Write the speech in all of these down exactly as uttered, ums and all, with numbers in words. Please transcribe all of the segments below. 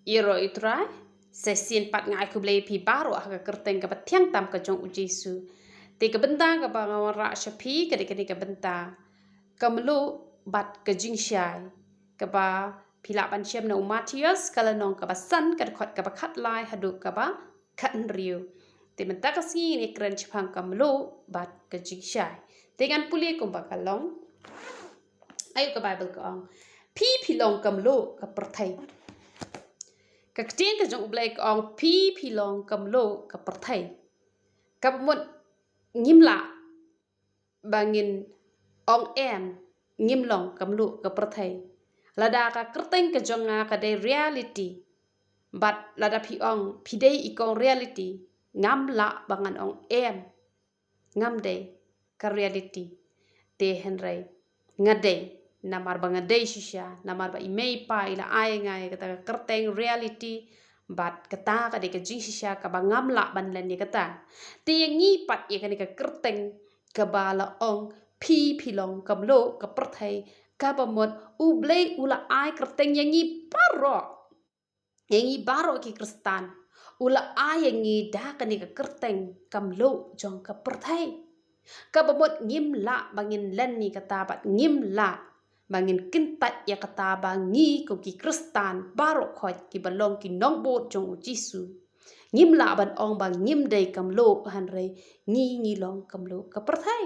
Ïaroh ïa u Trai, sa shisien pat nga ai khublei ïa phi baroh ha ka kyrteng kaba thiang tam ka jong u Jisu. Te ka bynta kaba nga wanrah sha phi ka dei kane ka bynta: ka mluh bad ka jingshai, kaba phi lah ban shem na u Mathaios ka lynnong kaba san ka dkhot kaba khatlai haduh kaba khathynriew. Te mynta ka sngi ngin ïakren shaphang ka mluh bad ka jingshai. Te ngan pule kumba ka long. Ayu ka Baibl ka ong: Phi phi long ka mluh ka pyrthei. Ka ktien ka jong U Blei ka ong phi phi long ka mluh ka pyrthei. Kaba mut ngim lah ba ngin ong em, ngim long ka mluh ka pyrthei. Lada ka kyrteng ka jong nga ka dei reality, bad lada phi ong phi dei i kong reality, ngam lah ba ngan ong em, ngam dei ka reality. Te hynrei nga dei, namar ba nga dei shisha, namar ba i mei i pa i la ai ïa nga ïa kata ka kyrteng reality, bad kata ka dei ka jingshisha kaba ngam lah ban len ïa kata. Te ïa ngi pat ïa kane ka kyrteng kaba la ong phi phi long ka mluh ka pyrthei, kaba mut U Blei u la ai kyrteng ïa ngi baroh, ïa ngi baroh ki Khristan. U la ai ïa ngi da kane ka kyrteng ka mluh jong ka pyrthei. Kaba mut ngim lah ba ngin len ïa kata bad ngim lah ba ngin kyntait ïa kata ba ngi kum ki Khristan baroh khoit kiba long ki nongbud jong u Jisu, ngim lah ban ong ba ngim dei ka mluh, hynrei ngi ngi long ka mluh ka pyrthei.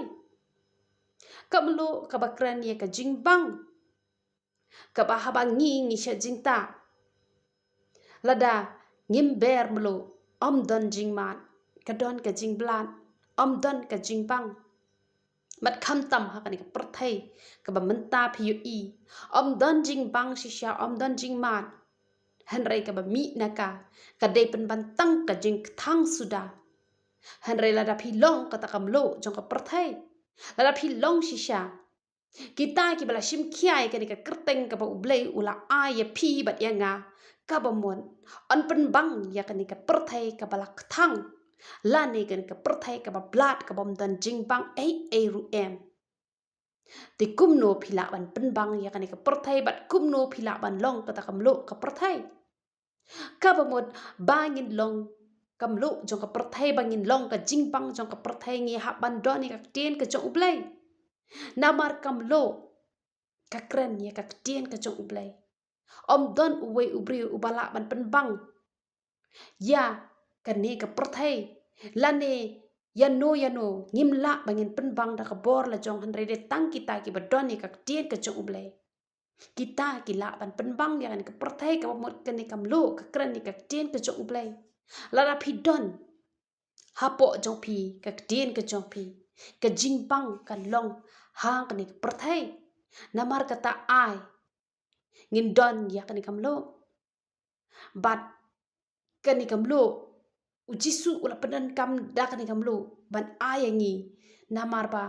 Ka mluh kaba kren ïa ka jingbang, kaba haba ngi ngi shet jingtah. Lada ngim ber mluh, ym don jingmad, ka don ka jingblad, ym don ka jingbang. Bad khamtam ha kane ka pyrthei kaba mynta phi ïohi, ym don jingbang shisha, ym don jingmad. Hynrei kaba mih na ka, ka dei pynban tang ka jingkthang suda. Hynrei lada phi long kata ka mluh jong ka pyrthei, lada phi long shisha, kita kiba la shim khia ïa kane ka kyrteng kaba U Blei u la ai ïa phi bad ïa nga, kaba mut yn pynbang ïa kane ka pyrthei kaba la kthang, lane kane ka pyrthei kaba blad kaba ym don jingbang ei ei ruh em. Te kumno phi lah ban pynbang ïa kane ka pyrthei bad kumno phi lah ban long kata ka mluh ka pyrthei? Kaba mut ba ngin long ka mluh jong ka pyrthei, ba ngin long ka jingbang jong ka pyrthei, ngi hap ban don ïa ka ktien ka jong U Blei. Namar ka mluh ka kren ïa ka ktien ka jong U Blei. Ym don uwei u briew uba lah ban pynbang ïa kane ka pyrthei, lane ïano ïano, ngim lah ba ngin pynbang da ka bor la jong, hynrei dei tang kita kiba don ïa ka ktien ka jong U Blei. Kita ki lah ban pynbang ïa kane ka pyrthei kaba mut kane ka mluh ka kren ïa ka ktien ka jong U Blei. Lada phi don hapoh jong phi ka ktien ka jong phi, ka jingbang kan long ha kane ka pyrthei. Namar kata ai ngin don ïa kane ka mluh. Bad kane ka mluh, U Jisu u la pyndonkam da kane ka mluh ban ai ïa ngi, namar ba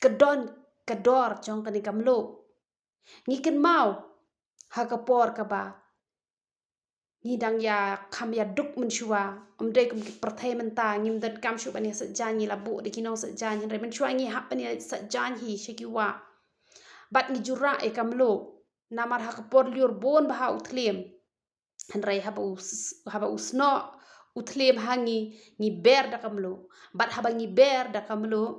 ka don ka dor jong kane ka mluh. Ngi kynmaw ha ka por kaba ngi dang ïa kham ïa duk mynshuwa, ym dei kum ki pyrthei mynta, ngim donkam shuh ban ïa sait jaiñ, ngi la buh da ki nong sait jaiñ, hynrei mynshuwa ngi hap ban ïa sait jaiñ hi sha ki wah. Bad ngi ju rah ïa ka mluh, namar ha ka por lyiur bun bha u thliem. Hynrei haba u s-, haba u snoh u thliem ha ngi, ngi ber da ka mluh. Bad haba ngi ber da ka mluh,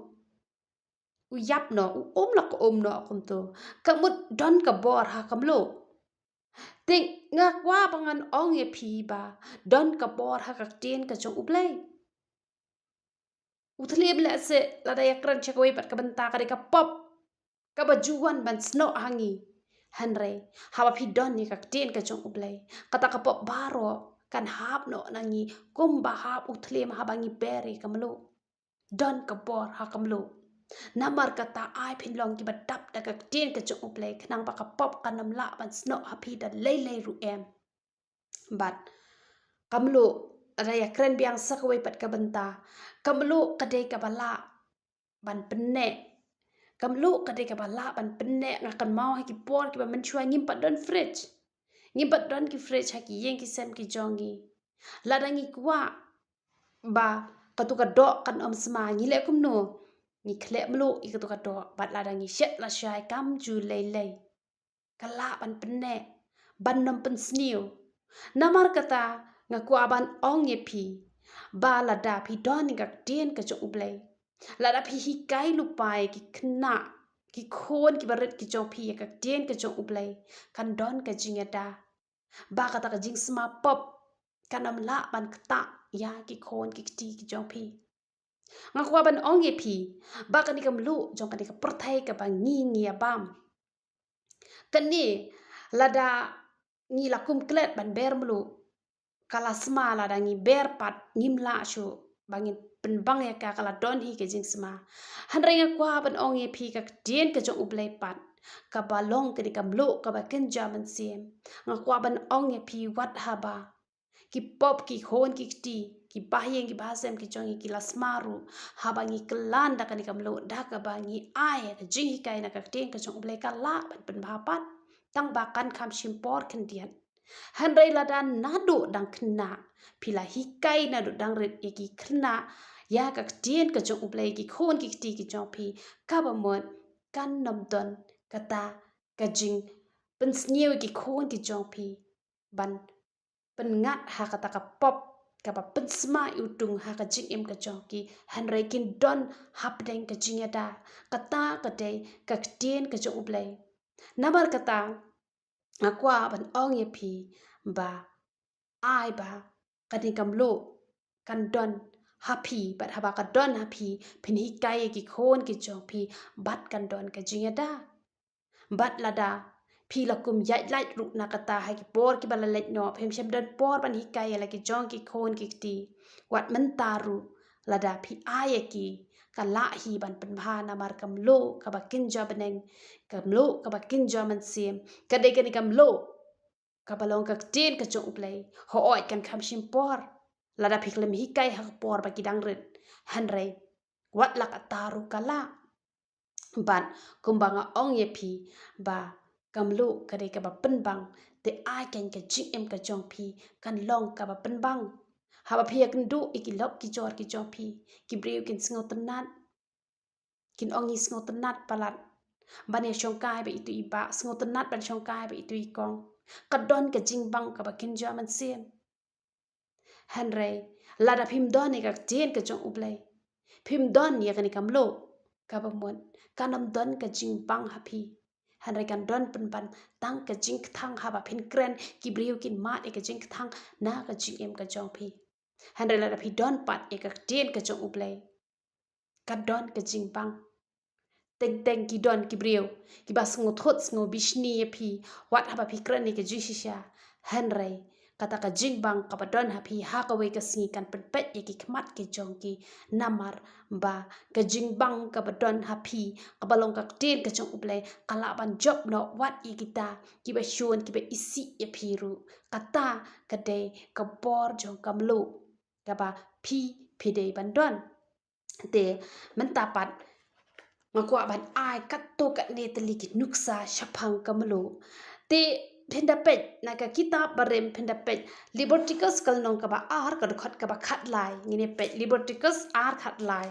u ïap noh, u um la ka um noh kumto. Ka mut don ka bor ha ka mluh. Te nga kwah ba ngan ong ïa phi ba don ka bor ha ka ktien ka jong U Blei. U thliem lehse lada ïa kren sha kawei pat ka bynta ka dei ka pop kaba ju wan ban snoh ha ngi. Hynrei haba phi don ïa ka ktien ka jong U Blei, kata ka pop baroh kan hap noh na ngi kumba hap u thliem haba ngi ber ïa ka mluh. Don ka bor ha ka mluh. Namar kata ai phin long kiba dap da ka ktien ka jong U Blei, khnang ba ka pop kan ym lah ban snoh ha phi da lei lei ruh em. Bad ka mluh, lada ïa kren biang sa kawei pat ka bynta, ka mluh ka dei kaba lah ban pynneh. Ka mluh ka dei kaba lah ban pynneh. Nga kynmaw ha ki por kiba mynshuwa ngim pat don fridge. Ngim pat don ki fridge ha ki ïing ki sem ki jong ngi. Lada ngi kwah ba katu ka doh kan ym sma, ngi leh kumno? Ngi khleh mluh ïa katu ka doh, bad lada ngi shet lashai kam ju lei lei. Ka lah ban pynneh, ban ym pynsniew. Namar kata nga kwah ban ong ïa phi ba lada phi don ïa ka ktien ka jong U Blei, lada phi hikai lypa ïa ki khynnah, ki khun kiba rit ki jong phi ïa ka ktien ka jong U Blei, kan don ka jingïada ba kata ka jingsma pop kan ym lah ban ktah ïa ki khun ki kti ki jong phi. Nga kwah ban ong ïa phi ba kane ka mluh jong kane ka pyrthei kaba ngi ngi ïa bam, kane lada ngi la kum klet ban ber mluh, ka la sma, lada ngi ber pat ngim lah shuh ba ngin pynbang ïa ka, ka la don hi ka jingsma. Hynrei nga kwah ban ong ïa phi ka ktien ka jong U Blei pat kaba long kane ka mluh kaba kynja mynsiem. Nga kwah ban ong ïa phi wat haba ki pop, ki khun ki kti, ki bahaïing ki bahasem ki jong ngi ki la sma ruh, haba ngi kylla da kane ka mluh, da kaba ngi ai ka jinghikai na ka ktien ka jong U Blei, ka lah ban pynbha pat, tang ba kan kham shim por khyndiat. Hynrei lada naduh dang khynnah phi la hikai naduh dang rit ïa ki khynnah ïa ka ktien ka jong U Blei, ki khun ki kti ki jong phi, kaba mut kan ym don kata ka jingpynsniew ïa ki khun ki jong phi ban pynngat ha kata ka pop kaba pynsma iwtung ha ka jingim ka jong ki, hynrei kin don hapdeng ka jingïada. Kata ka dei ka ktien ka jong U Blei. Namar kata nga kwah ban ong ïa phi ba ai ba kane ka mluh kan don ha phi, bad haba ka don ha phi, phin hikai ïa ki khun ki jong phi, bad kan don ka jingïada. Bad lada phi la kum ïaid lait ruh na kata ha ki por kiba la leit noh, phim shym don por ban hikai ïa la ki jong ki khun ki kti, wat mynta ruh lada phi ai ïa ki, ka lah hi ban pynbha, namar ka mluh kaba kynja bneng, ka mluh kaba kynja mynsiem, ka dei kane ka mluh kaba long ka ktien ka jong U Blei. Hooid, kan kham shim por lada phi khlem hikai ha ka por ba ki dang rit, hynrei wat la kata ruh ka lah. Bad kumba nga ong ïa phi ba ka mluh ka dei kaba pynbang, te ai kein ka jingim ka jong phi kan long kaba pynbang. Haba phi ïakynduh ïa ki lok ki jor ki jong phi, ki briew kin sngewtynnat, kin ong, ngi sngewtynnat palat ban ïashongkai bad itu i bah, sngewtynnat ban shongkai bad itu i kong. Ka don ka jingbang kaba kynja mynsiem. Hynrei lada phim don ïa ka ktien ka jong U Blei, phim don ïa kane ka mluh, kaba mut kan ym don ka jingbang ha phi. Hynrei kan don pynban tang ka jingkthang, haba phin kren ki briew kin mad ïa ka jingkthang na ka jingim ka jong phi. Hynrei lada phi don pat ïa ka ktien ka jong U Blei, ka don ka jingbang. Teng teng ki don ki briew kiba sngewthut sngewbishni ïa phi wat haba phi kren ïa ka jingshisha. Hynrei kata ka jingbang kaba don ha phi ha kawei ka sngi kan pynpeit ïa ki khmat ki jong ki, namar ba ka jingbang kaba don ha phi, kaba long ka ktien ka jong U Blei, ka lah ban jop noh wat ïa kita kiba shun, kiba isih ïa phi ruh. Kata ka dei ka bor jong ka mluh kaba phi, phi dei ban don. Te mynta pat nga kwah ban ai katto katne tylli ki nuksa shaphang ka mluh. Te phin da peit na ka kitab barim, phin da peit Leviticus ka lynnong kaba ar, ka dkhot kaba khatlai. Ngin ïa peit Leviticus ar khatlai.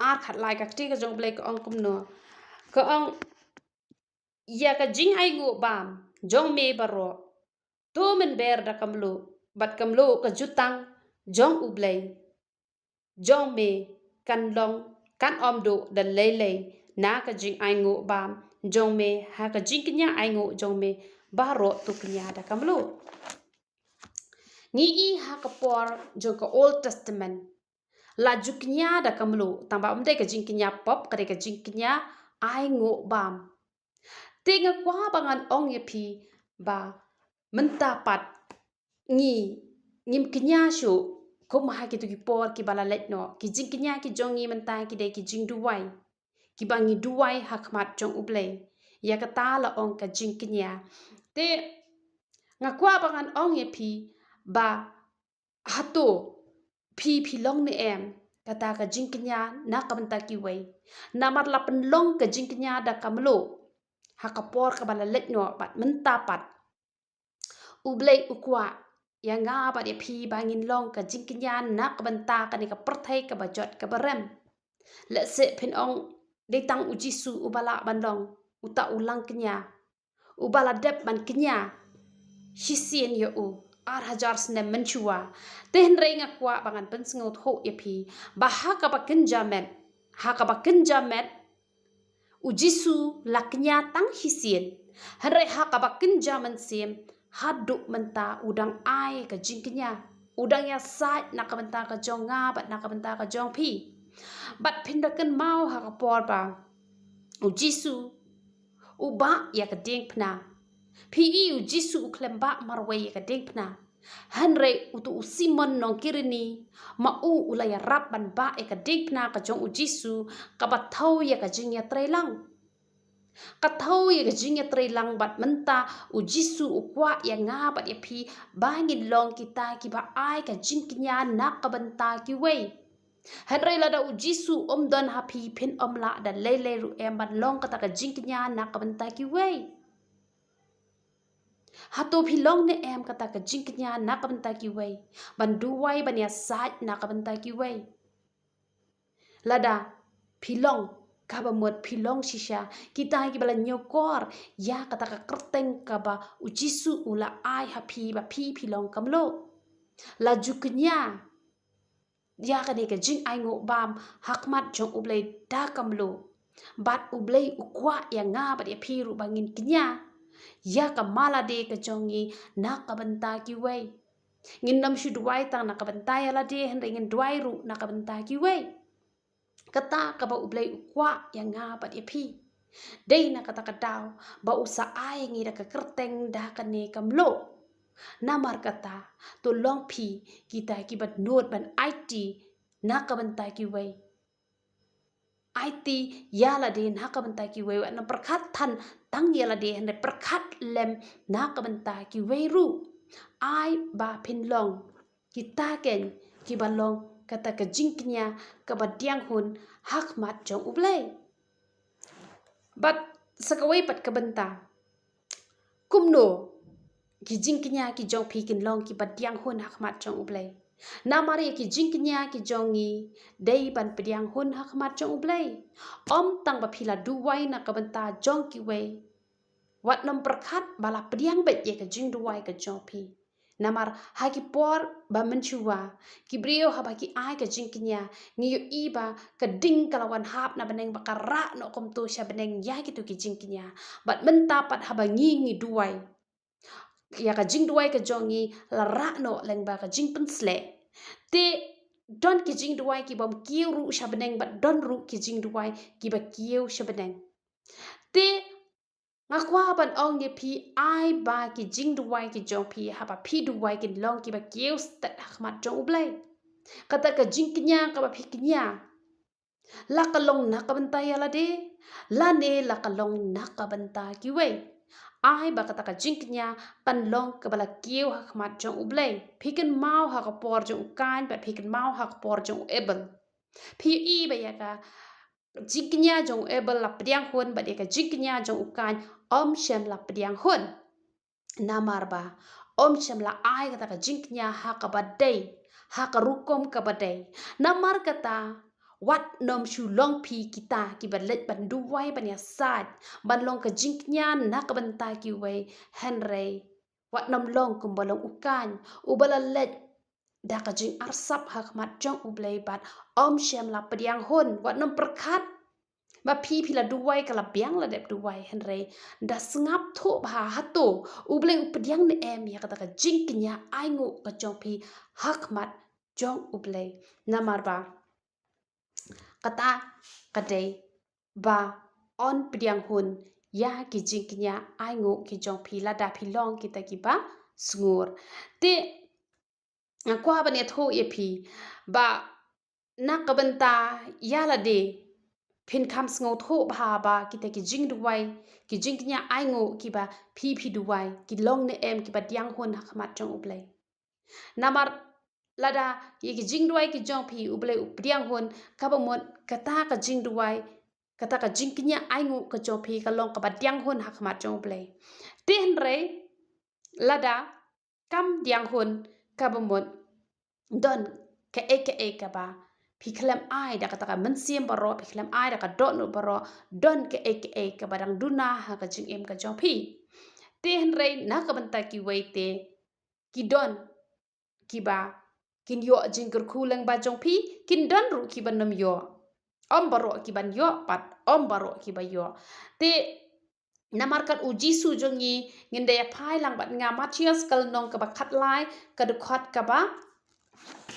Ar khatlai, ka ktien ka jong U Blei ka ong kumno? Ka ong, ïa ka jingainguh bam jong me baroh, to men ber da ka mluh, bad ka mluh ka jutang jong U Blei jong me kan long, kan ym duh da lei lei na ka jingainguh bam jong me. Ha ka jingkñia ainguh jong me baroh to kñia da ka mluh. Ngi i ha ka por jong ka Old Testament la ju kñia da ka mluh, tang ba ym dei ka jingkñia pop, ka dei ka jingkñia ainguh bam. Te nga kwah ba ngan ong ïa phi ba mynta pat ngi, ngim kñia shuh kum ha kito ki por kiba la leit noh. Ki jingkñia ki jong ngi mynta ki dei ki jingduwai, kiba ngi duwai ha khmat jong U Blei. Ïa kata la ong ka jingkñia. Te nga kwah ba ngan ong ïa phi ba hato phi, phi long ne em kata ka jingkñia na ka bynta kiwei? Namar la pynlong ka jingkñia da ka mluh ha ka por kaba la leit noh bad mynta pat U Blei u kwah ïa nga bad ïa phi ba ngin long ka jingkñia na ka bynta kane ka pyrthei kaba jot kaba rem. Lehse phin ong, dei tang u Jisu uba lah ban long uta u langkñia, uba la dep ban kñia shisien ïa u ar hajar snem mynshuwa. Te hynrei nga kwah ba ngan pynsngewthuh ïa phi ba ha kaba kynja met, ha kaba kynja met u Jisu la kñia tang shisien. Hynrei ha kaba kynja mynsiem, haduh mynta u dang ai ka jingkñia, u dang ïasaid na ka bynta ka jong nga bad na ka bynta ka jong phi. Bad phin da kynmaw ha ka por ba u Jisu u bah ïa ka diengphna. Phi i, u Jisu u khlem bah marwei ïa ka diengphna. Hynrei utu u Simon nong Kirini, ma u u la ïarap ban bah ïa ka diengphna ka jong u Jisu, kaba thew ïa ka jingïatreilang. Ka thew ïa ka jingïatreilang, bad mynta u Jisu u kwah ïa nga bad ïa phi ba ngin long kita kiba ai ka jingkñia na ka bynta kiwei. Hynrei lada u Jisu um don ha phi, phin ym lah da lei lei ruh em ban long kata ka jingkñia na ka bynta kiwei. Hato phi long ne em kata ka jingkñia na ka bynta kiwei, ban duwai, ban ïasaid na ka bynta kiwei? Lada phi long, kaba mut phi long shisha kita kiba la ñiewkor ïa kata ka kyrteng kaba u Jisu u la ai ha phi ba phi phi long ka mluh. La ju kñia ïa kane ka jingainguh bam ha khmat jong U Blei da ka mluh. Bad U Blei u kwah ïa nga bad ïa phi ruh ba ngin kñia ïa ka ma lade ka jong ngi na ka bynta kiwei. Ngin ym shu duwai tang na ka bynta ïa lade, hynrei ngin duwai ruh na ka bynta kiwei. Kata kaba U Blei u kwah ïa nga bad ïa phi. Dei na kata ka daw ba u sa ai ngi da ka kyrteng da kane ka mluh. Namar kata, to long phi kita kiba nud ban aiti na ka bynta kiwei. Aiti ïa lade na ka bynta kiwei, wat nym pyrkhat than tang ïa lade, hynrei pyrkhat lem na ka bynta kiwei ruh. Ai ba phin long kita kein kiba long kata ka jingkñia kaba pdiang hun ha khmat jong U Blei. Bad sa kawei pat ka bynta, kumno ki jingkñia ki jong phi kin long kiba pdiang hun ha khmat jong U Blei? Namar ïa ki jingkñia ki jong ngi dei ban pdiang hun ha khmat jong U Blei. Ym tang ba phi la duwai na ka bynta jong kiwei, wat nym pyrkhat ba la pdiang beit ïa ka jingduwai ka jong phi. Namar ha ki por ba mynshuwa, ki briew haba ki ai ka jingkñia, ngi ïohi ba ka ding ka la wan hap na bneng, ba ka rah noh kumto sha bneng ïa kito ki jingkñia. Bad mynta pat haba ngi ngi duwai, ïa ka jingduwai ka jong ngi la rah noh lyngba ka jingpynsleh. Te don ki jingduwai ki bym kiew ruh sha bneng, bad don ruh ki jingduwai kiba kiew sha bneng. Te nga kwah ban ong ïa phi, ai ba ki jingduwai ki jong phi haba phi duwai kin long kiba kiew stet ha khmat jong U Blei. Kata ka jingkñia kaba phi kñia, la ka long na ka bynta ïa lade, lane la ka long na ka bynta kiwei. Ai ba kata ka jingkñia kan long kaba la kiew ha khmat jong U Blei. Phi kynmaw ha ka por jong u Kain bad phi kynmaw ha ka por jong u Abel. Phi i ba ïa ka jingkñia jong u Abel la pdiang hun, bad ïa ka jingkñia jong u Kain ym shym la pdiang hun. Namar ba ym shym la ai kata ka jingkñia ha kaba dei, ha ka rukom kaba dei. Namar kata, wat nym shu long phi kita kiba leit ban duwai ban ïasaid ban long ka jingkñia na ka bynta kiwei, hynrei wat nym long kumba long u Kain, uba la leit da ka jingarsap ha khmat jong U Blei bad ym shym la pdiang hun. Wat nym pyrkhat ba phi phi la duwai ka la biang la dep duwai, hynrei da sngap thuh bha hato U Blei u pdiang ne em ïa kata ka jingkñia ainguh ka jong phi ha khmat jong U Blei. Namar ba kata ka dei ba yn pdiang hun ïa ki jingkñia ainguh ki jong phi lada phi long kita kiba sngur. Te nga kwah ban ïathuh ïa phi ba na ka bynta ïa lade, phin kham sngewthuh bha ba kita ki jingduwai, ki jingkñia ainguh kiba phi phi duwai, ki long ne em kiba pdiang hun ha khmat jong U Blei. Namar lada ïa ki jingduwai ki jong phi U Blei u pdiang hun, kaba mut kata ka jingduwai, kata ka jingkñia ainguh ka jong phi ka long kaba pdiang hun ha khmat jong U Blei. Te hynrei lada kam diang hun kaba mut don kaei kaei kaba phi khlem ai da kata ka mynsiem baroh, phi khlem ai da ka dohnud baroh, don kaei kaei kaba dang duna ha ka jingim ka jong phi. Te hynrei na ka bynta kiwei te ki don kiba kin ïoh jingkyrkhu lyngba jong phi, kin don ruh kiba nym ïoh. Ym baroh kiban ïoh, bad ym baroh kiba ïoh. Te namar kat u Jisu jong ngi, ngin da ïa phai lang bad nga Mathaios ka lynnong kaba khatlai, ka dkhot kaba,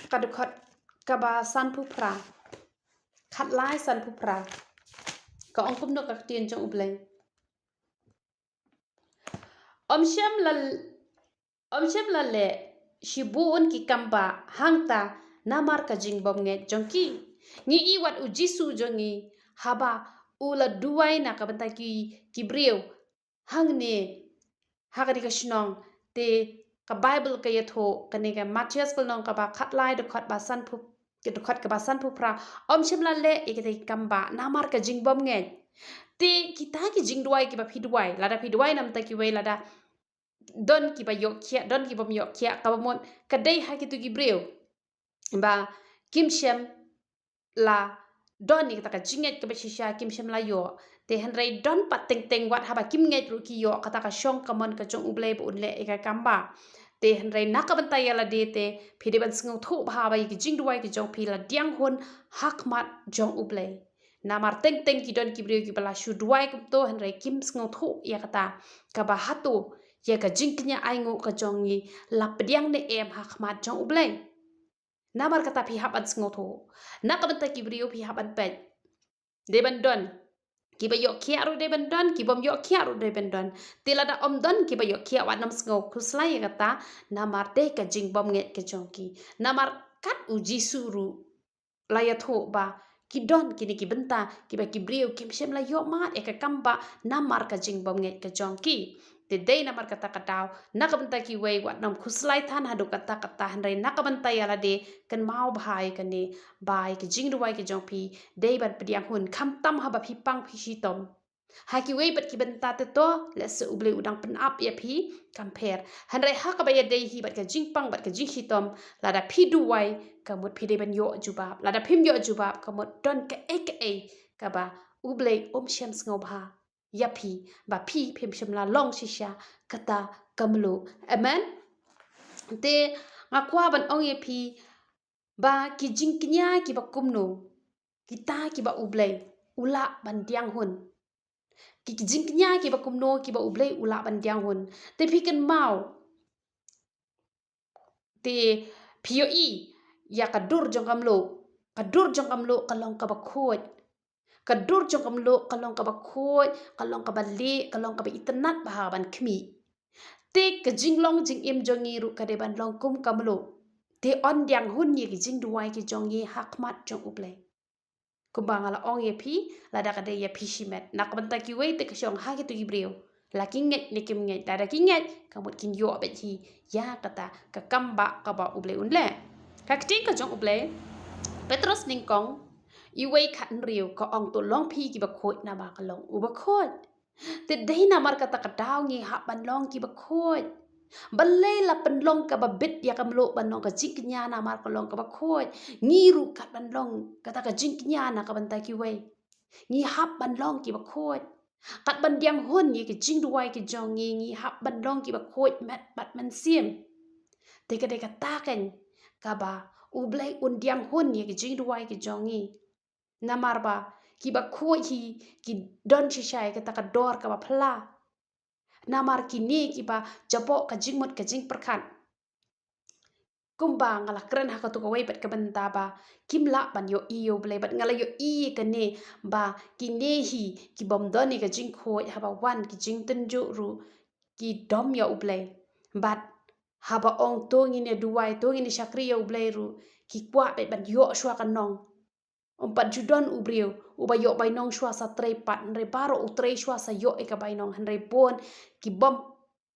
ka dkhot kaba sanphew phra. Khatlai sanphew phra. Ka ong kumno ka ktien jong U Blei. Ym shym la, ym shym la leh shibun ki kam ba hangta namar ka jingbym ngeit jong ki. Ngi i wat u Jisu jong ngi haba u la duwai na ka bynta ki, ki briew hangne ha kane ka shnong, te ka Baibl ka ïathuh, kane ka Mathaios ka lynnong kaba khatlai, dkhot ba sanphew, dkhot kaba sanphew phra, ym shym la leh ïa kita ki kam ba namar ka jingbym ngeit. Te kita ki jingduwai kiba phi duwai, lada phi duwai na ka bynta kiwei, lada don kiba ïoh khiah, don kibym ïoh khiah, kaba mut ka dei ha kito ki briew ba kim shym la don ïa kata ka jingngeit kaba shisha, kim shym la ïoh. Te hynrei don pat teng teng, wat haba kim ngeit ruh ki ïoh, kata ka shong ka mon ka jong U Blei ba un leh ïa ka kam ba. Te hynrei na ka bynta ïa lade te phi dei ban sngewthuh bha ba ïa ki jingduwai ki jong phi la diang hun ha khmat jong U Blei. Namar teng teng ki don ki briew kiba la shu duwai kumto hynrei kim sngewthuh ïa kata, kaba hato ïa ka jingkñia ainguh ka jong ngi la pdiang ne em ha khmat jong U Blei. Namar kata phi hap ban sngewthuh. Na ka bynta ki briew phi hap ban peit. Dei ban don kiba ïoh khiah ruh, dei ban don kibym ïoh khiah ruh, dei ban don. Te lada ym don kiba ïoh khiah, wat nym sngew khuslai ïa kata, namar dei ka jingbym ngeit ka jong ki. Namar kat u Jisu ruh la ïathuh ba ki don kine ki bynta kiba ki briew kim shym la ïoh mad ïa ka kam ba namar ka jingbym ngeit ka jong ki. Te dei namar kata ka daw, na ka bynta kiwei wat nym khuslai than haduh katta katta, hynrei na ka bynta ïa lade kynmaw bha ïa kane, ba ïa ki jingduwai ki jong phi dei ban pdiang hun, khamtam haba phi pang phi shitom. Ha kiwei pat ki bynta te to, lehse U Blei u dang pynap ïa phi, kam pher. Hynrei ha kaba ïadei hi bad ka jingpang bad ka jingshitom, lada phi duwai, ka mut phi dei ban ïoh jubab. Lada phim ïoh jubab, ka mut don kaei kaei kaba U Blei um shym sngewbha ïa phi, ba phi phim shym la long shisha kata ka mluh. Amen. Te nga kwah ban ong ïa phi ba ki jingkñia kiba kumno, kita kiba U Blei u lah ban diang hun. Ki, ki jingkñia kiba kumno kiba U Blei u lah ban diang hun. Te phi kynmaw. Te phi ïohi ïa ka dur jong ka mluh. Ka dur jong ka mluh ka long kaba khuid. Ka dur jong ka mluh ka long kaba khuid, ka long kaba lieh, ka long kaba itynnad bha ban khmih. Te ka jinglong jingim jong ngi ruh ka dei ban long kum ka mluh. Te un diang hun ïa ki jingduwai ki jong ngi ha khmat jong U Blei. Kumba nga la ong ïa phi, lada ka dei ïa phi shimet, na ka bynta kiwei te ka shong ha kito ki briew. La ki ngeit ne kim ngeit, lada ki ngeit, ka mut kin ïoh beit hi ïa kata ka kam ba kaba U Blei un leh. Ka ktien ka jong U Blei, Petros nyngkong, iwei khathynriew, ka ong, to long phi kiba khuid namar ka long uba khuid. Te dei namar kata ka daw ngi hap ban long kiba khuid. Balei la pynlong kaba bit ïa ka mluh ban long ka jingkñia namar ka long kaba khuid? Ngi ruh kat ban long kata ka jingkñia na ka bynta kiwei. Ngi hap ban long kiba khuid. Kat ban diang hun ïa ki jingduwai ki jong ngi, ngi hap ban long kiba khuid met bad mynsiem. Te ka dei kata keiñ kaba U Blei un diang hun ïa ki jingduwai ki jong ngi. Namar ba kiba khuid hi ki don shisha ïa kata ka dor kaba phylla. Namar kine kiba jaboh ka jingmut ka jingpyrkhat. Kumba nga la kren ha kato kawei pat ka bynta ba kim lah ban ïohi ïa U Blei, bad nga la ïohi ïa kane ba kine hi kibym don ïa ka jingkhuid, haba wan ki jingtynjuh ruh ki dom ïa U Blei. Bad haba ong to ngin ïa duwai, to ngin ïa shakri ïa U Blei ruh, ki kwah beit ban ïoh shuwa ka nong. Ym pat ju don u briew uba ïoh bainong shuwa sa trei pat, hynrei baroh u trei shuwa sa ïoh ïa ka bainong, hynrei bun kibym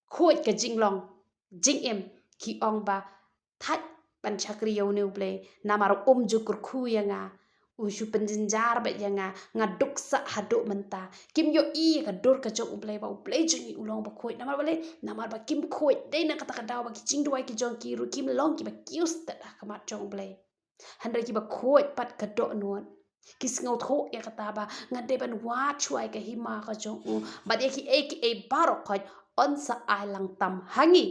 khuid ka jinglong jingim, ki ong ba thait ban shakri ïa une U Blei, namar um ju kyrkhu ïa nga, U shu pynjynjar bad ïa nga, nga duk sah haduh mynta. Kim ïohi ïa ka dur ka jong U Blei ba U Blei jong ngi u long ba khuid. Namar balei? Namar ba kim khuid. Dei na kata ka daw ba ki jingduwai ki jong ki ruh kim long kiba kiew stet ha khmat jong U Blei. Hynrei kiba khuid pat ka dohnud ki sngewthuh ïa kata ba nga dei ban wad shuwa ïa ka hima ka jong u bad ïa kiei kiei baroh khoit un sa ai lang tam ha ngi.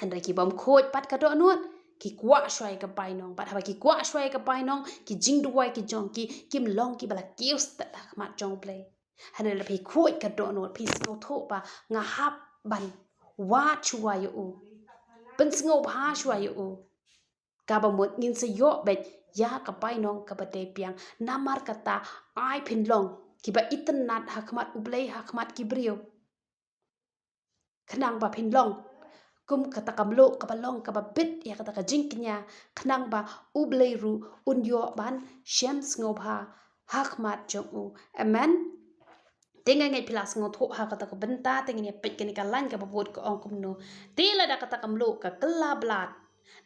Hynrei ki bym khuid pat ka dohnud ki kwah shuwa ïa ka bainong. Bad haba ki kwah shuwa ïa ka bainong, ki jingduwai ki jong ki kim long kiba la kiew stet ha khmat jong U Blei. Hynrei lada phi khuid ka dohnud, phi sngewthuh ba nga hap ban wad shuwa ïa u, pynsngewbha shuwa ïa u, kaba mut ngin sa ïoh beit ïa ka bainong kaba dei biang. Namar kata, ai phin long kiba itynnad ha khmat U Blei, ha khmat ki briew. Khnang ba phin long kum kata ka mluh kaba long kaba bit ïa kata ka jingkñia, khnang ba U Blei ruh un ïoh ban shem sngewbha ha khmat jong u. Amen. Te nga ngeit phi la sngewthuh ha kata ka bynta, te ngin ïa peit kane ka lain kaba bud ka ong kumno. Te lada kata ka mluh ka kylla blad,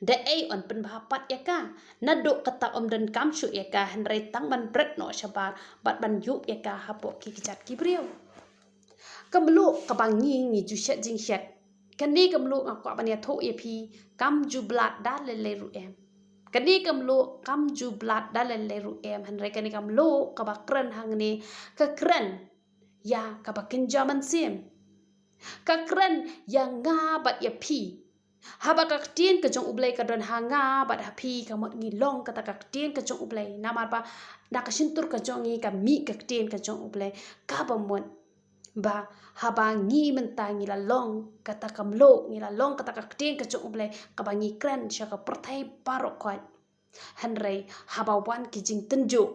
da ei yn pynbha pat ïa ka? Naduh kata ym donkam shuh ïa ka, hynrei tang ban bret noh shabar bad ban ïuh ïa ka hapoh ki kjat ki briew. Ka mluh kaba ngi ngi ju shet jingshet. Kane ka mluh nga kwah ban ïathuh ïa phi, kam ju blad da lei lei ruh em. Kane ka mluh kam ju blad da lei lei ruh em, hynrei kane ka mluh kaba kren hangne ka kren ïa kaba kynja mynsiem. Ka kren ïa nga bad ïa phi. Haba ka ktien ka jong U Blei ka don ha nga bad ha phi, ka mut ngi long kata ka ktien ka jong U Blei. Namar ba na ka shyntur ka jong ngi ka mih ka ktien ka jong U Blei. Kaba mut ba haba ngi mynta ngi la long kata ka mluh, ngi la long kata ka ktien ka jong U Blei, kaba ngi kren sha ka pyrthei baroh khoit. Hynrei haba wan ki jingtynjuh,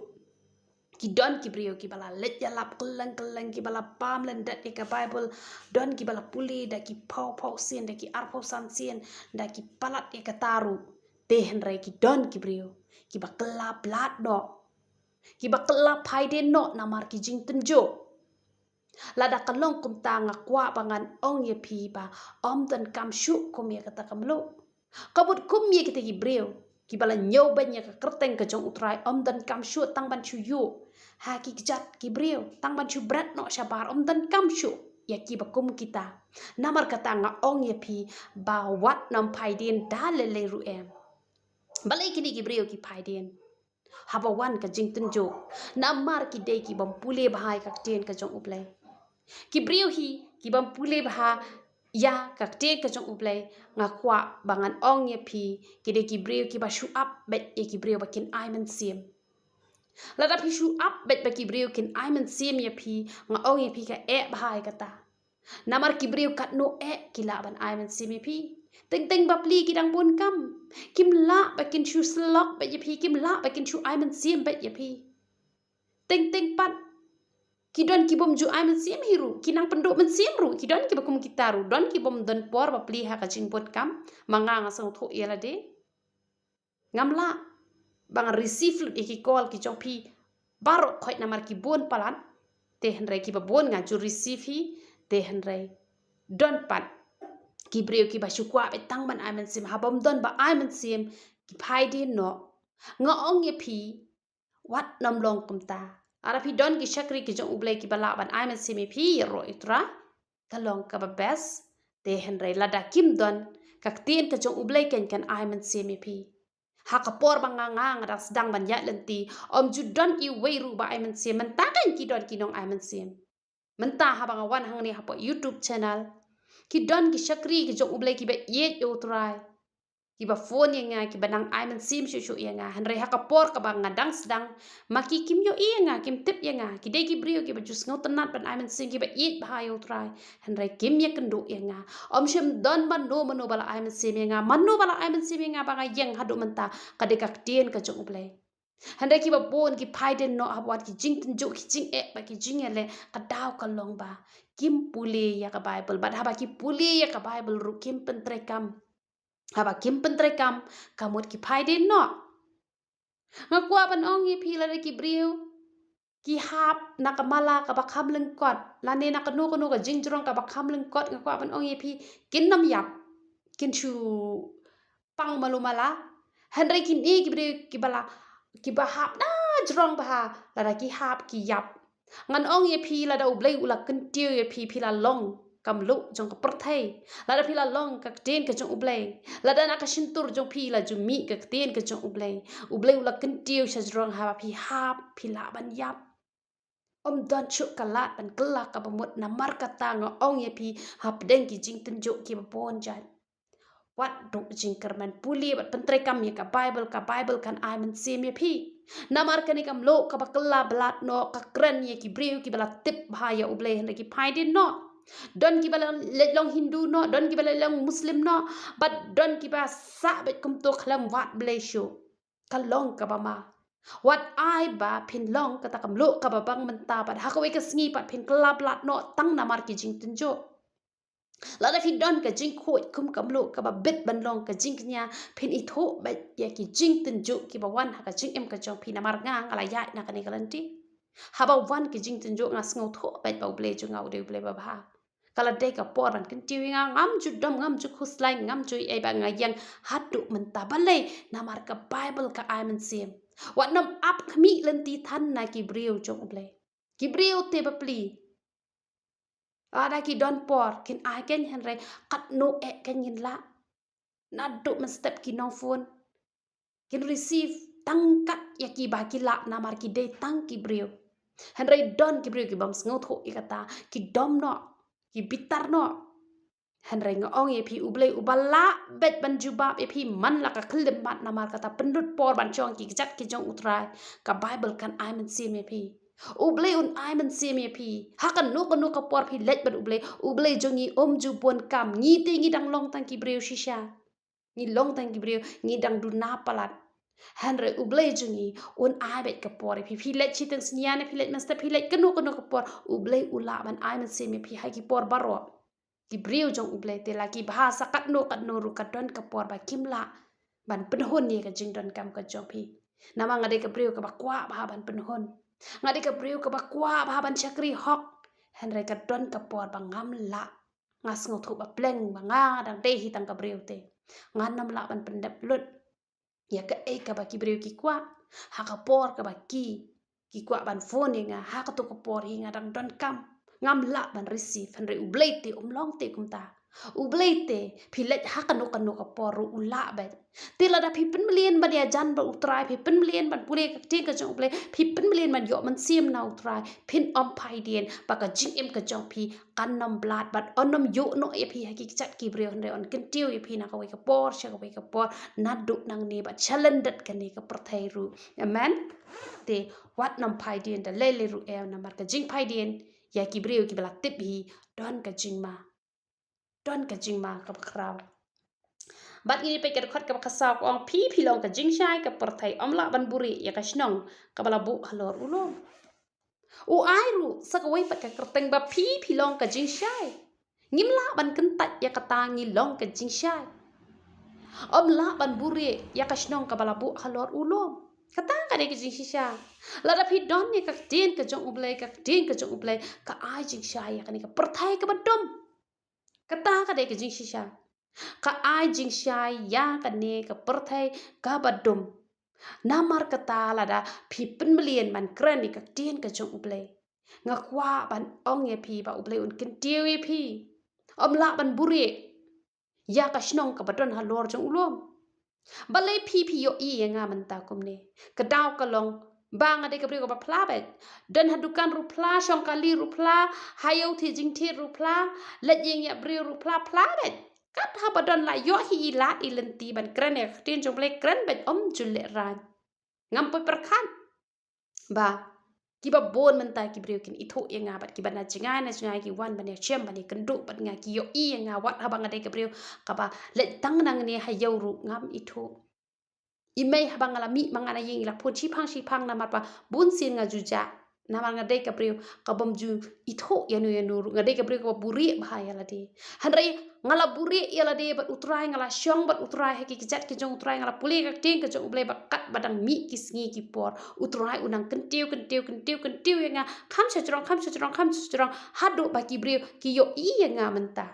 ki don ki briew kiba la leit ïalap kylleng kylleng, kiba la pam lyndet ïa ka Baibl, don kiba la pule da ki phew phew sien, da ki arphew san sien, da ki palat ïa kata ruh. Te hynrei ki don ki briew kiba kylla blad noh, kiba kylla phaidien noh namar ki jingtynjuh. Lada ka long kumta, nga kwah ba ngan ong ïa phi ba ym donkam shuh kum ïa kata ka mluh. Ka mut kum ïa kita ki briew kiba la ñiewbeiñ ïa ka kyrteng ka jong U Trai, ym donkam shuh tang ban shu ïuh ha ki kjat ki briew, tang ban shu bret noh shabar, ym donkam shuh ïa kiba kum kita. Namar kata nga ong ïa phi ba wat nym phaidien da lei lei ruh em. Balei kine ki briew ki phaidien haba wan ka jingtynjuh? Namar ki dei ki bym pule bha ïa ka ktien ka jong U Blei. Ki briew hi ki bym pule bha ïa ka ktien ka jong U Blei, nga kwah ba ngan ong ïa phi, ki dei ki briew kiba shu ap beit ïa ki briew ba kin ai mynsiem. Lada phi shu ap beit ba ki briew kin ai mynsiem ïa phi, nga ong ïa phi ka eh bha ïa kata. Namar ki briew katno eh ki lah ban ai mynsiem ïa phi? Teng teng bapli ki dang bun kam. Kim lah ba kin shu syllok beit ïa phi, kim lah ba kin shu ai mynsiem beit ïa phi. Teng teng pat ki don ki bym ju ai mynsiem hi ruh, ki nang pynduh mynsiem ruh, ki don kiba kum kita ruh, don ki bym don por bapli ha ka jingbun kam. Ma nga, nga sngewthuh ïa lade. Ngam lah ba ngan receive lut ïa ki call ki jong phi baroh khoit namar ki bun palat. Te hynrei kiba bun nga ju receive hi. Te hynrei don pat ki briew kiba shu kwah beit tang ban ai mynsiem, haba ym don ba ai mynsiem ki phaidien noh. Nga ong ïa phi, wat nym long kumta. Lada phi don ki shakri ki jong U Blei kiba lah ban ai mynsiem ïa phi, ïaroh ïa U Trai, ka long kaba best. Te hynrei lada kim don, ka ktien ka jong U Blei kan, kan ai mynsiem ïa phi. Ha ka por ba nga, nga, nga dang sdang ban ïaid lynti, ym ju don iwei ruh ba ai mynsiem. Mynta kan ki don ki nong ai mynsiem. Mynta haba nga wan hangne hapoh YouTube channel, ki don ki shakri ki jong U Blei kiba ïeit ïa U Trai, kiba phone ïa nga, kiba nang ai mynsiem shuh shuh ïa nga. Hynrei ha ka por kaba nga dang sdang, ma ki kim ïohi ïa nga, kim tip ïa nga. Ki dei ki briew kiba ju sngewtynnad ban ai mynsiem, kiba ïeit bha ïa U Trai. Hynrei kim ïakynduh ïa nga. Ym shym don mano mano ba la ai mynsiem ïa nga. Mano ba la ai mynsiem ïa nga ba nga ïeng haduh mynta, ka dei ka ktien ka jong U Blei. Hynrei kiba bun ki phaidien noh haba wan ki jingtynjuh, ki jingeh bad ki jingïaleh, ka daw ka long ba kim pule ïa ka Baibl. Bad haba ki pule ïa ka Baibl ruh kim pyntreikam. Haba kim pyntreikam, ka mut ki phaidien noh. Nga kwah ban ong ïa phi, lada ki briew ki hap na ka mala kaba kham lyngkot, lane na kano kano ka jingjrong kaba kham lyngkot, nga kwah ban ong ïa phi, kin nym ïap, kin shu pang malu mala. Hynrei kine ki briew kiba la, kiba hap da Jrong bha lada ki hap ki ïap. Ngan ong ïa phi, lada U Blei u la kyntiew ïa phi, phi la long ka mluh jong ka pyrthei. Lada phi la long ka ktien ka jong U Blei, lada na ka shyntur jong phi la ju mih ka ktien ka jong U Blei, U Blei u la kyntiew sha jrong, haba phi hap phi lah ban ïap. Ym don shuh ka lad ban kylla kaba mut. Namar kata nga ong ïa phi, hapdeng ki jingtynjuh kiba bun jait, wat duh jingkyrmen, pule bad pyntreikam ïa ka Baibl, ka Baibl kan ai mynsiem ïa phi. Namar kane ka mluh kaba kylla ba lad noh ka kren ïa ki briew kiba la tip bha ïa U Blei, hynrei ki phai dien noh. Don kiba la leit long Hindu noh, don kiba la leit long Muslim noh, bad don kiba sah beit kumto khlem wad Blei shuh. Ka long kaba ma. Wat ai ba phin long kata ka mluh kaba bang mynta, bad ha kawei ka sngi pat phin kylla ba lad noh tang namar ki jingtynjuh. Lada phi don ka jingkhuid kum ka mluh kaba bit ban long ka jingkñia, phin ithuh beit ïa ki jingtynjuh kiba wan ha ka jingim ka jong phi. Namar nga, nga la ïaid na kane ka lynti. Haba wan ki jingtynjuh, nga sngewthuh beit ba U Blei jong nga u dei U Blei babha. Ka la dei ka por ban kyntiew ïa nga, ngam ju dom, ngam ju khuslai, ngam ju ei ba nga ïeng haduh mynta. Balei? Namar ka Baibl ka ai mynsiem. Wat nym ap khmih lynti than na ki briew jong U Blei. Ki briew te bapli, lada ki don por kin ai kein, hynrei katno eh kein ngin lah? Naduh mynstep ki nong phone, kin receive tang kat ïa kiba ki lah, namar ki dei tang ki briew. Hynrei don ki briew ki bym sngewthuh ïa kata, ki dom noh, ki bitar noh. Hynrei nga ong ïa phi, U Blei uba lah beit ban jubab ïa phi man la ka khyllipmat. Namar kata pynlut por ban shong ki kjat ki jong U Trai. Ka Baibl kan ai mynsiem ïa phi. U Blei un ai mynsiem ïa phi. Ha kano kano ka por phi leit bad U Blei, U Blei jong ngi um ju bun kam. Ngi te ngi dang long tang ki briew shisha. Ngi long tang ki briew, ngi dang duna palat. Hynrei U Blei jong ngi un ai beit ka por ïa phi. Phi leit shiteng synñia ne phi leit mynstep, phi leit kano kano ka por, U Blei u lah ban ai mynsiem ïa phi ha ki por baroh. Ki briew jong U Blei te, la ki bha sa katno katno ruh, ka don ka por ba kim lah ban pynhun ïa ka jingdonkam ka jong phi. Namar nga dei ka briew kaba kwah bha ban pynhun. Nga dei ka briew kaba kwah bha ban shakri hok. Hynrei ka don ka por ba ngam lah. Nga sngewthuh ba pleng ba nga dang dei hi tang ka briew te. Ngan nym lah ban pyndep lut ïa kaei kaba ki briew ki kwah ha ka por kaba ki, ki kwah ban phone ïa nga. Ha kato ka por hi nga dang donkam, ngam lah ban receive. Hynrei U Blei te um long te kumta. U Blei te, phi leit ha kano kano ka por ruh u lah beit. Te lada phi pynmlien ban ïajan bad U Trai, phi pynmlien ban pule ka ktien ka jong U Blei, phi pynmlien ban ïoh mynsiem na U Trai, phin ym phai dien, ba ka jingim ka jong phi kan nym blad bad yn nym ïoh noh ïa phi ha ki kjat ki briew, hynrei yn kyntiew ïa phi na kawei ka por sha kawei ka por, naduh nangne bad shalyndet kane ka pyrthei ruh. Amen. Te wat nym phai dien da lei lei ruh em, namar ka jingphai dien ïa ki briew kiba la tip hi don ka jingma. Don ka jingma kaba khraw. Bad ngi peit ka dkhot kaba khatsaw, ka ong, phi phi long ka jingshai ka pyrthei, ym lah ban buhrieh ïa ka shnong kaba la buh halor u lum. U ai ruh sa kawei pat ka kyrteng ba phi phi long ka jingshai. Ngim lah ban kyntait ïa kata, ngi long ka jingshai. Ym lah ban buhrieh ïa ka shnong kaba la buh halor u lum. Kata ka dei ka jingshisha. Lada phi don ïa ka ktien ka jong U Blei, ka ktien ka jong U Blei ka ai jingshai ïa kane ka pyrthei kaba dum. Kata ka dei ka jingshisha. Ka ai jingshai ïa kane ka pyrthei kaba dum. Namar kata lada phi pynmlien ban kren ïa ka ktien ka jong U Blei, nga kwah ban ong ïa phi ba U Blei un kyntiew ïa phi. Ym lah ban buhrieh ïa ka shnong kaba don halor jong u lum. Balei phi phi ïohi ïa nga mynta kumne? Ka daw ka long ba nga dei ka briew kaba phla beit. Don ha dukan ruh phla, shong kali ruh phla, ha ïew thied jingthied ruh phla, leit ïeng ïa briew ruh phla, phla beit. Kat haba don la ïoh hi i lad i lynti ban kren ïa ka ktien jong U Blei, kren beit, ym ju lehraiñ. Ngam poi pyrkhat ba kiba bun mynta ki briew kin ithuh ïa nga, bad kiba na jngai na jngai ki wan ban ïashem ban ïakynduh bad nga, ki ïohi ïa nga wat haba nga dei ka briew kaba leit tang nangne ha ïew ruh ngam ithuh. I mei haba nga la mih ma nga na ïing i la phone shiphang shiphang namar ba bun sien nga ju jah. Namar nga dei ka briew ka bym ju ithuh ïano ïano ruh, nga dei ka briew kaba buhrieh bha ïa lade. Hynrei nga la buhrieh ïa lade bad U Trai, nga la shong bad U Trai ha ki kjat ki jong U Trai, nga la pule ka ktien ka jong U Blei, ba katba dang mih ki sngi ki por U Trai u nang kyntiew kyntiew kyntiew kyntiew ïa nga, kham shajrong kham shajrong kham shajrong, haduh ba ki briew ki ïohi ïa nga mynta.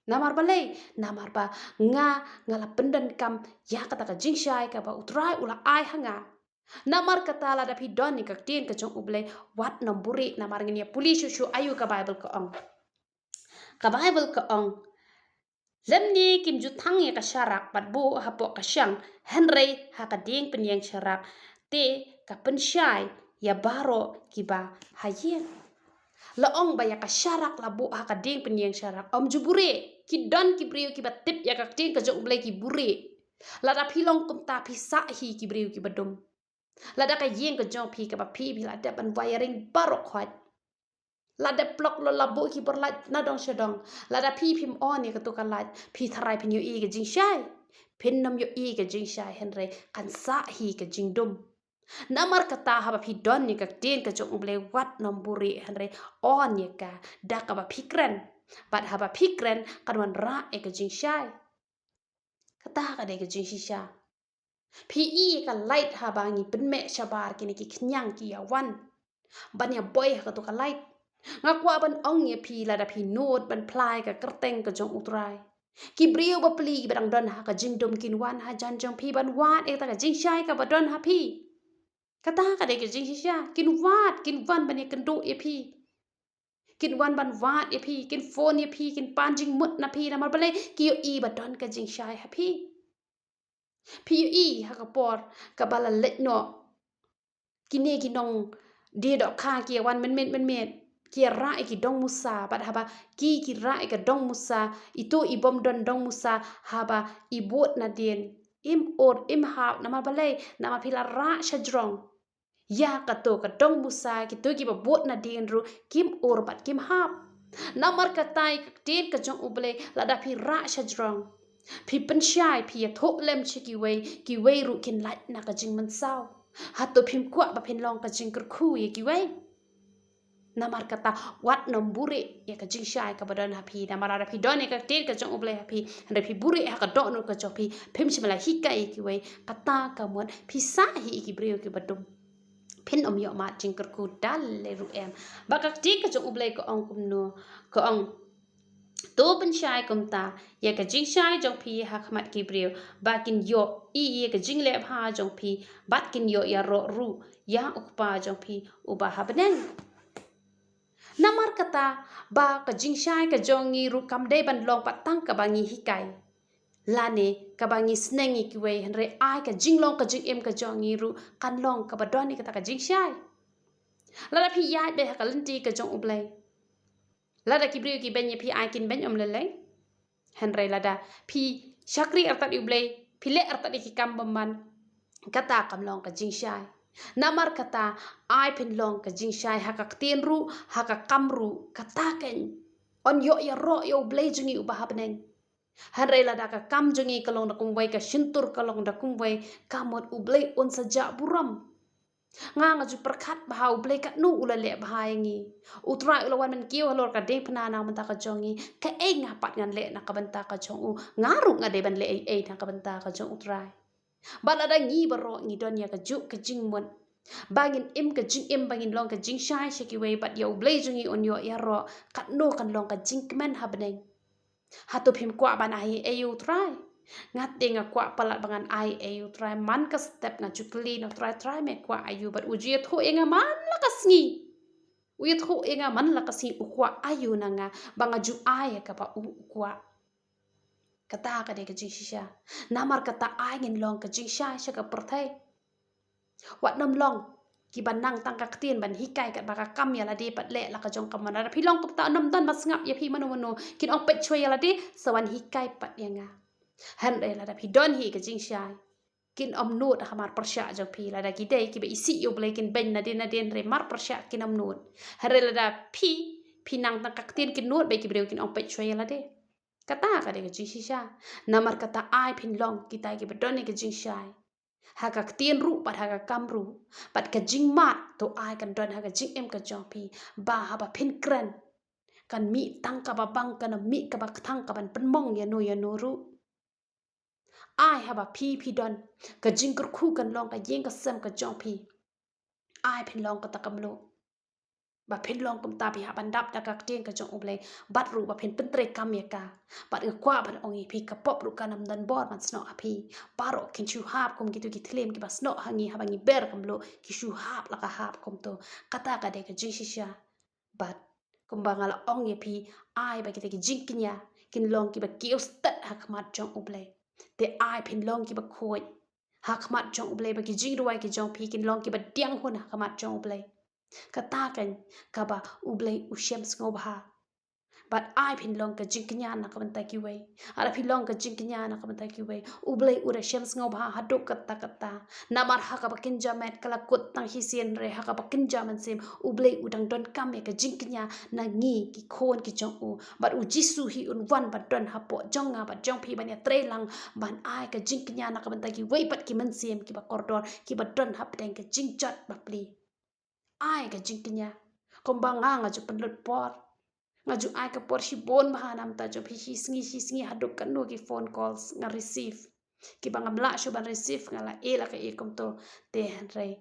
Namar balei? Namar ba nga, nga la pyndonkam ïa kata ka jingshai kaba U Trai u la ai ha nga. Namar kata lada phi don ïa ka ktien ka jong U Blei, wat nym buhrieh, namar ngin ïa pule shuh shuh aïu ka Baibl ka ong. Ka Baibl ka ong, lymne kim ju thang ïa ka sharak bad buh hapoh ka shang, hynrei ha ka dieng pynïeng sharak, te ka pynshai ïa baroh kiba ha ïing. La ong ba ïa ka sharak la buh ha ka dieng pynïeng sharak. Ym ju buhrieh, ki don ki briew kiba tip ïa ka ktien ka jong U Blei ki buhrieh. Lada phi long kumta phi sah hi ki briew kiba dum. Lada ka ïing ka jong phi kaba phi, phi la dep ban wiring baroh khoit. La dep plug, la buh ki bor light na dong sha dong. Lada phi phim on ïa kato ka light, phi tharai phin ïohi ka jingshai? Phin nym ïohi ka jingshai, hynrei kan sah hi ka jingdum. Namar kata haba phi don ïa ka ktien ka jong U Blei, wat nym buhrieh, hynrei on ïa ka da kaba phi kren. Bad haba phi kren kan wanrah ïa ka jingshai. Kata ka dei ka jingshisha. Phi i ka light haba ngi pynmih shabar kine ki khñiang ki ïa wan ban ïa boi ha kato ka light. Nga kwah ban ong ïa phi, lada phi nud ban phla ïa ka kyrteng ka jong U Trai, ki briew bapli ba dang don ha ka jingdum kin wan hajan jong phi ban wad ïa kata ka jingshai kaba don ha phi. Kata ka dei ka jingshisha. Kin wad, kin wan ban ïa kynduh ïa phi. Kin wan ban wad ïa phi, kin phone ïa phi, kin pan jingmut na phi, namar balei? Ki ïohi ba don ka jingshai ha phi. Phi ïohi ha ka por kaba la leit noh, kine ki nongdie dohkha ki ïa wan mynmiet mynmiet, ki ïa rah ïa ki dong musa, bad haba ki, ki rah ïa ka dong musa, ito i bym don dong musa, haba i bud nadien, im ur im hap. Namar balei? Namar phi la rah shajrong. Ïa kato ka dong musa, kito kiba bud nadien ruh kim ur bad kim hap. Namar kata ïa ka ktien ka jong U Blei, lada phi rah shajrong, phi pynshai, phi ïathuh lem sha kiwei, kiwei ruh kin lait na ka jingmynsaw. Hato phim kwah ba phin long ka jingkyrkhu ïa kiwei? Namar kata wat nym buhrieh ïa ka jingshai kaba don ha phi. Namar lada phi don ïa ka ktien ka jong U Blei ha phi, hynrei phi buhrieh ha ka dohnud ka jong phi, phim shym la hikai ïa kiwei, kata ka mut phi sah hi ïa ki briew kiba dum. Phin ym ïoh mad jingkyrkhu da lei ruh em. Ba ka ktien ka jong U Blei ka ong kumno? Ka ong, to pynshai kumta ïa ka jingshai jong phi ha khmat ki briew, ba kin ïohi ïa ka jingleh bha jong phi, bad kin ïoh ïaroh ruh ïa U Kpa jong phi uba ha bneng. Namar kata ba ka jingshai ka jong ngi ruh kam dei ban long pat tang kaba ngi hikai, lane kaba ngi sneng ïa kiwei, hynrei ai ka jinglong ka jingim ka jong ngi ruh kan long kaba don ïa kata ka jingshai. Lada phi ïaid beit ha ka lynti ka jong U Blei, lada ki briew ki beiñ ïa phi, ai kin beiñ, ym lei lei. Hynrei lada phi shakri artat ïa U Blei, phi leh artat ïa ki kam bymman, kata kam long ka jingshai. Namar kata ai phin long ka jingshai ha ka ktien ruh, ha ka kam ruh, kata kan yn ïoh ïaroh ïa U Blei jong ngi uba ha bneng. Hynrei lada ka kam jong ngi ka long da kumwei, ka shyntur ka long da kumwei, ka mut U Blei un sa jah burom. Nga, nga ju pyrkhat bha U Blei katno u la leh bha ïa ngi. U Trai u la wan ban kiew halor ka diengphna na ka bynta ka jong ngi. Kaei nga pat ngan leh na ka bynta ka jong u? Nga ruh nga dei ban leh ei ei na ka bynta ka jong U Trai. Bad lada ngi baroh ngi don ïa kajuh ka jingmut, ba ngin im ka jingim, ba ngin long ka jingshai sha kiwei, bad ïa U Blei jong ngi un ïoh ïaroh, katno kan long ka jingkmen ha bneng. Hato phim kwah ban ai ei ei ïa U Trai? Nga te nga kwah palat ba ngan ai ei ei ïa U Trai. Man ka step nga ju kylli na U Trai, Trai me kwah aïu? Bad u ju ïathuh ïa nga man la ka sngi. U ïathuh ïa nga man la ka sngi u kwah aïu na nga, ba nga ju ai ïa kaba u, u kwah. Kata ka dei ka jingshisha. Namar kata ai ngin long ka jingshai sha ka pyrthei. Wat nym long kiba nang tang ka ktien ban hikai, katba ka kam ïa lade pat leh la ka jong ka mon. Lada phi long kumta, nym don ba sngap ïa phi mano mano. Kin ong peit shuwa ïa lade, sa wan hikai pat ïa nga. Hynrei lada phi don hi ka jingshai, kin ym nud ha mar pyrshah jong phi. Lada ki dei kiba isih ïa U Blei kin beiñ nadien nadien, hynrei mar pyrshah kin ym nud. Hynrei lada phi, phi nang tang ka ktien, kin nud beit ki briew, kin ong peit shuwa ïa lade. Kata ka dei ka jingshisha. Namar kata ai phin long kita kiba don ïa ka jingshai ha ka ktien ruh bad ha ka kam ruh. Bad ka jingmad to ai kan don ha ka jingim ka jong phi, ba haba phin kren, kan mih tang kaba bang, kan ym mih kaba kthang kaban pynmong ïano ïano ruh. Ai haba phi, phi don, ka jingkyrkhu kan long ka ïing ka sem ka jong phi. Ai phin long kata ka mluh. Ba phin long kumta, phi hap ban dap da ka ktien ka jong U Blei. Bad ruh ba phin pyntreikam ïa ka. Bad nga kwah ban ong ïa phi, ka pop ruh kan ym don bor ban snoh ha phi. Baroh kin shu hap kum kito ki thliem kiba snoh ha ngi haba ngi ber ka mluh, ki shu hap la ka hap kumto. Kata ka dei ka jingshisha. Bad kumba nga la ong ïa phi, ai ba kita ki jingkñia kin long kiba kiew stet ha khmat jong U Blei. Te ai phin long kiba khuid ha khmat jong U Blei, ba ki jingduwai ki jong phi kin long kiba diang hun ha khmat jong U Blei. Kata kan kaba U Blei u shem sngewbha. Bad ai phin long ka jingkñia na ka bynta kiwei. Lada phi long ka jingkñia na ka bynta kiwei, U Blei u da shem sngewbha haduh katta katta. Namar ha kaba kynja met ka la kut tang shisien, hynrei ha kaba kynja mynsiem U Blei u dang donkam ïa ka jingkñia na ngi ki khun ki jong u. Bad U Jisu hi un wan ban don hapoh jong nga bad jong phi ban ïatreilang, ban ai ka jingkñia na ka bynta kiwei pat ki mynsiem kiba kordor, kiba don hapdeng ka jingjot bapli. Ai ka jingkñia. Kumba nga, nga ju pynlut por. Nga ju ai ka por shibun bha namar jong phi, shi sngi shi sngi haduh katno ki phone calls nga receive. Kiba ngam lah shuh ban receive, nga la ïeh la ka ïeh kumto. Te hynrei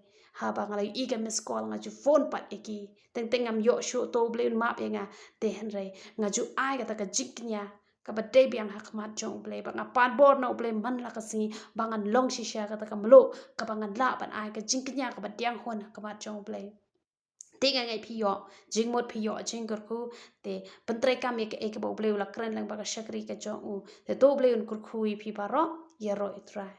haba nga la ïohi ka missed call, nga ju phone pat ïa ki. Teng teng ngam ïoh shuh, to U Blei un map ïa nga. Te hynrei nga ju ai kata ka jingkñia kaba dei biang ha khmat jong U Blei, ba nga pan bor na U Blei man la ka sngi ba ngan long shisha kata ka mluh, kaba ngan lah ban ai ka jingkñia kaba diang hun ha khmat jong U Blei. Te nga ngeit phi ïoh jingmut, phi ïoh jingkyrkhu. Te pyntreikam ïa kaei kaba U Blei u la kren lang bad ka shakri ka jong u. Te to U Blei un kyrkhu ïa phi baroh. Ïaroh ïa U Trai.